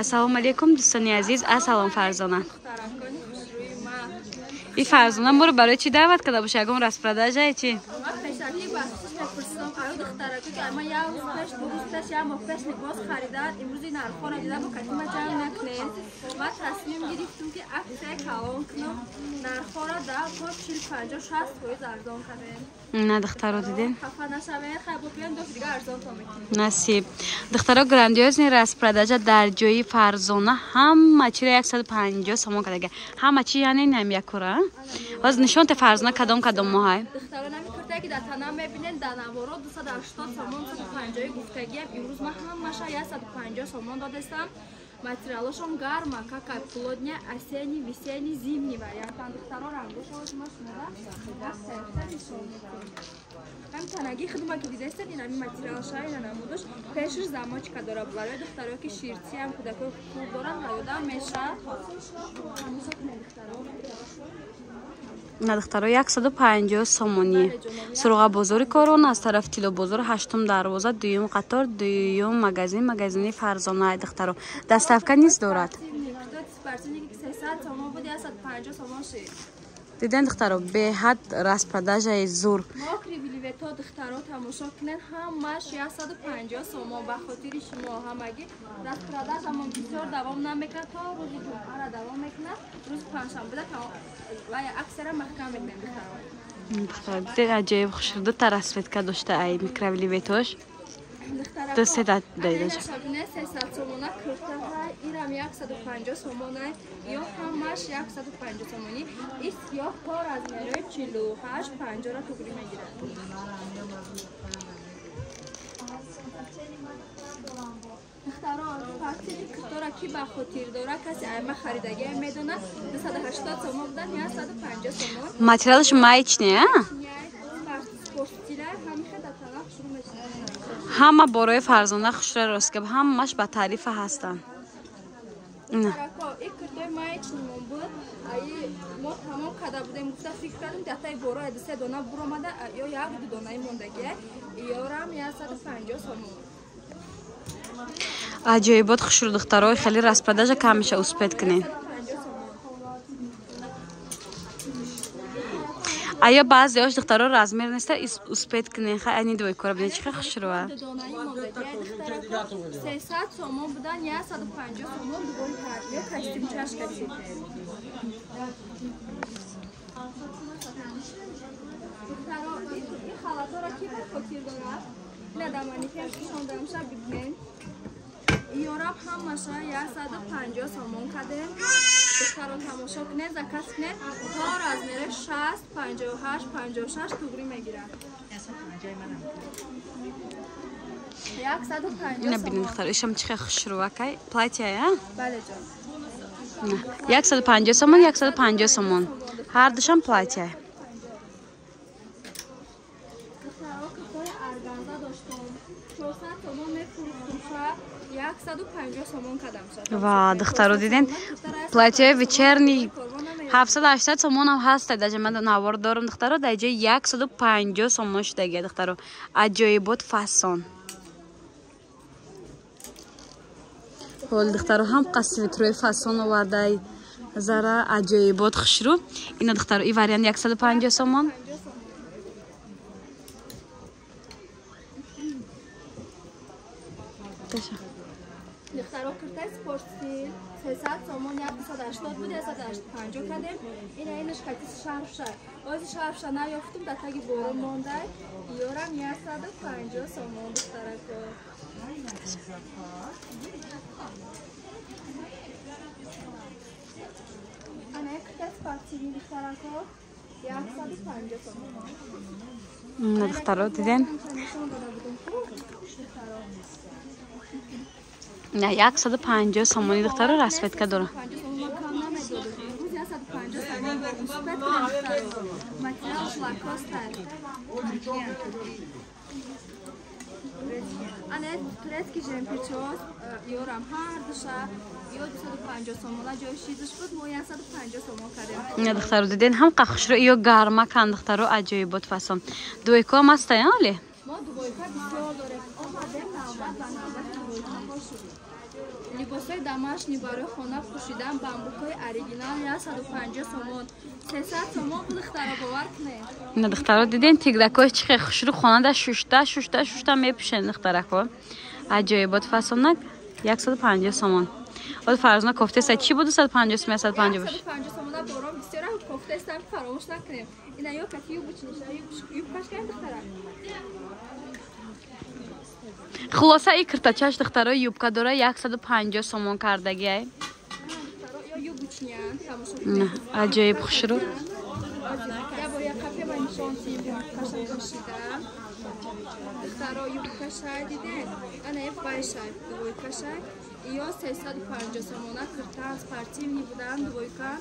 Ассалому алейкум, дӯстони азиз. Ассалом, Фарзона. И Фарзона моро барои чӣ даъват карда боша? Ягон распродажа чи? Ман пешакӣ ба хусус мепурсидам, аю духтарако, ки ма як рӯз пеш, 2 рӯз пеш, як моҳ пеш либос харидан, имрӯзи нархҳоро дида бо катима ҷамъ накунем. Ман тасмим гирифтум, ки аксия калон кунам, нархҳоро да то 40, 50, 60% арзон кардем. На, духтаро, дидем. Хафа нашавем, хай, бо биён, доф дига арзон то мекунем. Насиб. Духтаро, грандиозный распродажа дар ҷои Фарзона, ҳама чиро 150 сомон кардага. Ҳама чи, яъне нам якура. Ҳозир нишон те, Фарзона, кадом кадом моҳай. Духтаро, нами куртае, ки дар тана мебинен, дар наворо 280 сомон, 250 гуфтагиам, имрӯз ман ҳамаша 150 сомон додестам. Материалошон гарма, какай плотный, осенний, весенний, зимний вариантан. Духтаро, рангошо ма шумода дастаёфта нишон медиҳем. Ҳам танаги хидма, ки дидестед, ин ҳами материалша, ина намудош, пешиш замочка дора. Барои духтаро, ки ширтиам, кӯдакои хурд доранд, ва ёдам меша. Тамошо кунед, духтаро. На, духтаро, 150 сомонӣ. Суроға бозори Корон, аз тарафи Тилобозор, ҳаштум дарвоза, дуюм қатор, дуюм магазин, магазини Фарзона. Духтаро, доставка низ дорад. Спортивный, ки 300 сомон буд, 150 сомон шид. Диден, духтаро, беҳад распродажаи зур. Мокрый вельвето, духтаро, тамошо кунед, ҳамаш 150 сомон. Ба хотири шумо ҳамагӣ распродажамон бисёр давом намекунад, то рӯзи ҷумъара давом мекунад, рӯзи панҷшанбеда ва аксияра маҳкам мекунем, духтаро. Духтаро, диден, аҷоиб хушрӯ, дута расцветка дошта ай микровельветош. Ду сета дайдаша. Шабине 300 сомона куртаҳай, ирам 150 сомонай, ё ҳамаш 150 сомонӣ. И сиёҳ то размерои 48, 50-ра тугрӣ мегирад. Духтаро, спортивный куртора ки ба хотир дора, касе айма харидагия медонад, 280 сомон будан, 150 сомон. Материалаш маечный, а? Спортстила ҳамиха дар тана шурӯъ мешавад. Ҳама борои Фарзона хушра, рост гап, ҳамаш ба таърифа ҳастанд. На. Рако, и куртои маечнимон буд, аи мо тамом карда будем, гуфта фикр кардем, датаи борои ду се дона буромада, ё як ду донаи мондагия, ёрам 150 сомон. Аҷоибот хушрӯ, духтаро, хеле распродажа кам меша, успеть кунед. 150 сомон. Ая баъзеош, духтаро, размер неста, успеть кунед. Хай, ани двойкора бинед, чӣ хел хушрӯа. Ду донаи мондагия, духтарако, 300 сомон будан, 150 сомон дугои ҳар ё костюм чашка чи. Духтаро, и халатҳоро ки ба хотир дорад? Ина дар манекен пӯшондамша, бибинед. Ёрам ҳамаша 150 сомон кардем. Духтаро, тамошо кунед, заказ кунед, то размери 60, 58, 56 тугрӣ мегирад. 150 Ина бинед, сомон. духтаро, ишам чӣ хел хушрӯа кай платья, а? Бале, ҷон. На, 150 сомон, 150 сомон, ҳар душам платья. Духтаро, куртои органза доштум, 400 сомон мефурӯхтум, ша 150 сомон кардам ша. Ва, духтаро, диден, платьяи вечерний 700, 800 сомонам ҳаста. Даже ман навор дорам, духтаро, дар ҷои 150 сомон шудагия. Духтаро, аҷоибот фасон. Ҳол, духтаро, ҳам қасвитрои фасон овардай зара, аҷоибот хушрӯ. Ина, духтаро, и вариант 150 сомон. 50 сомон. Таша. Духтаро, куртаи спортстил 300 сомон, 180 буд, 150 кардем. Ина инаш кати шарфша, ози шарфша наёфтум, дар таги боро мондай, ёрам 150 сомон, духтарако. Ана як куртаи спортивный, духтарако, 150 сомон. На, духтаро, диден. Нишон дода будем ку, духтаро. На, 150 сомони, духтаро, расцветка дора. 50 сомон ма кам намедодем. Имрӯз 150 сомон бо успеть кунем, духтаро. Материалш лакоста. Ана турецкий джемперчос, ёрам ҳар душа ё 250 сомона, ҷои шизаш буд, мо 150 сомон кардем. На, духтаро, диден, ҳам хушрӯ, ё гармакан, духтаро, аҷоибот фасон. Двойкоам ҳаста, але? Мо двойка бисёр дорем, омадем, навбат ба навбати двойкаҳо шуд. Либосҳои домашний барои хона пӯшидан, бамбукҳои оригинал 150 сомон. 300 сомон буд, духтаро, бовар кунед. Ина духтаро, диден тигракои чӣ хел хушрӯ хонада шушта шушта шушта мепӯшен духтарако. Аҷоибот фасонак 150 сомон. Од Фарзона кофтеса чӣ буд 250 сом 150 бош? 150 сомона бором бисёра кофтестам, фаромӯш накунем. Ина ё кати юбочниша, юбкаш кан духтара. Хулоса и киртачаш духтаро юбка дора 150 сомон кардагиай. Аҷоиб хушрӯ. Духтаро юбкашай диден, ана байшай двойкашай. Ё 350 сомона киртан спортивный будан двойка.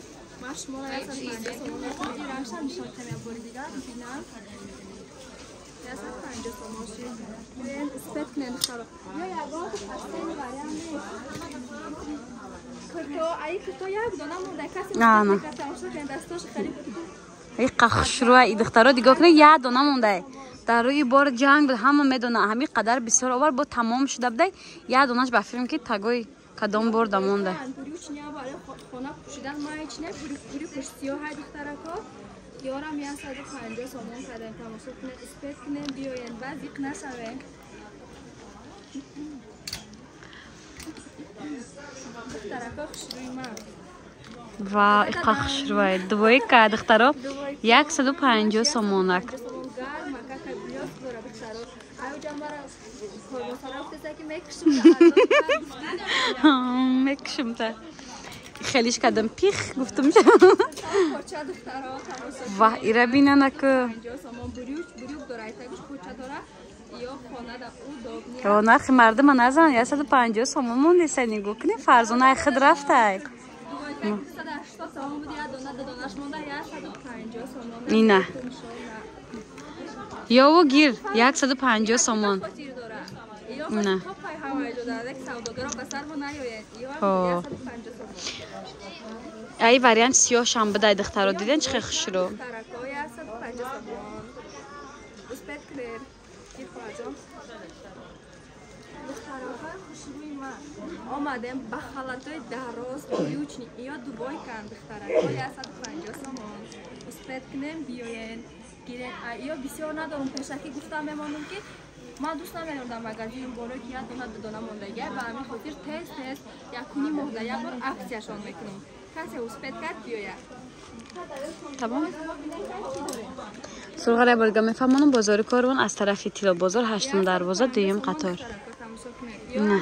Ма шуморо 150 сомона ираншам нишон кам як бори дигар бинам. 150 сомон шид. Успеть кунед духтаро. Ё ягон пастени вариант нест. Кирто, ай кирто як дона монда, касе тамошо дастош харид. Иқа хушрӯа и духтаро дигоҳ кунед, як дона монда. Дар рӯи бор ҷанг буд, ҳама медона, ҳамин қадар бисёр овар бо тамом шуда будай, як донаш ба филм ки тагои кадом бор да монда. Хона пӯшидан маечне, брюкаш сиёҳ духтарако. Ёрам 150 сомон кардем, тамошо кунед, успеть кунед, биёед, баъд зиқ нашавед. Духтарако хушрӯи ман. Ва иқа хушрӯай. Двойка духтаро 150 сомонак. Мекушам та. Хелиш кардам пих гуфтам. Ва ира бинанаку. Нархи мардума назан 150 сомон монеса нигоҳ кунед, Фарзона худ рафтай. Ина. Ёву гир 150 сомон. На. Ай вариант сиёҳшам бидай духтаро, диден чӣ хел хушрӯ. Омадем ба халатои дароз брючни ё двойкан духтарако 150 сомон. Успеть кунем, биёен гирен. Ё бисёр надорум, пешакӣ гуфтам мемонам ки ман дӯст намедорам дар магазин болое ки як дона ду дона мондагия, ба ҳамин хотир тез тез якуним моҳда як бор аксияшон мекунем. Касе успеть кард биёяд. Тамом. Сурғара борга мефаҳмонам, бозори Корвон аз тарафи Тиллобозор, ҳаштум дарвоза, дуюм қатор. На.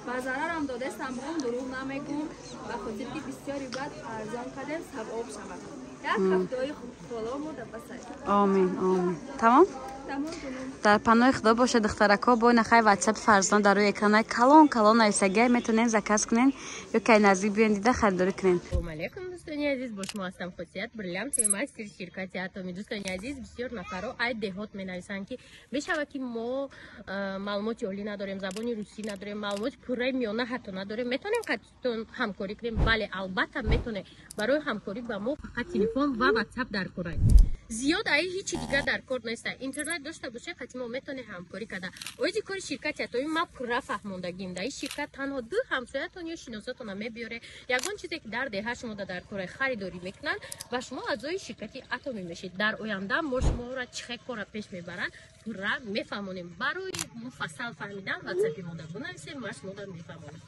Ба зарарам додестам, бом дурӯғ намегӯм, ба хотир ки бисёри баъд арзон кардем, савоб шавад. Як ҳафтаи холо мода басай. Омин, омин. Тамом? Дар паноҳи Худо бошад духтарако, бо нахай WhatsApp Фарзона дар рӯи экранаи калон калон нависагия метавонед заказ кунед ё кай наздик биёен дида харидорӣ кунед. Салом алейкум, дӯстони азиз, бо шумо ҳастам Хосият, бриллиантовый мастер ширкати Атоми. Дӯстони азиз, бисёр нафаро ай деҳот менависанд ки мешавад ки мо маълумоти олӣ надорем, забони русӣ надорем, маълумоти пурраи миёна ҳатто надорем, метавонем қатитон ҳамкорӣ кунем? Бале, албатта метавонем. Барои ҳамкорӣ ба мо фақат телефон ва WhatsApp дар кор аст. Зиёд ай ҳичи дигар дар кор нест. Интернет дошта бошед, қати мо метавонед ҳамкорӣ карда. Оиди кори ширкати Атоми ма пурра фаҳмондагим. Дар ин ширкат танҳо ду ҳамсоятон ё шиносатона мебиёре, ягон чизе ки дар деҳа шумо дар кора харидорӣ мекунанд ва шумо аъзои ширкати Атоми мешед. Дар оянда мо шуморо чӣ хел кора пеш мебаранд пурра мефаҳмонем. Барои муфассал фаҳмидан WhatsApp-и мода бинависед, ма шуморо мефаҳмонем.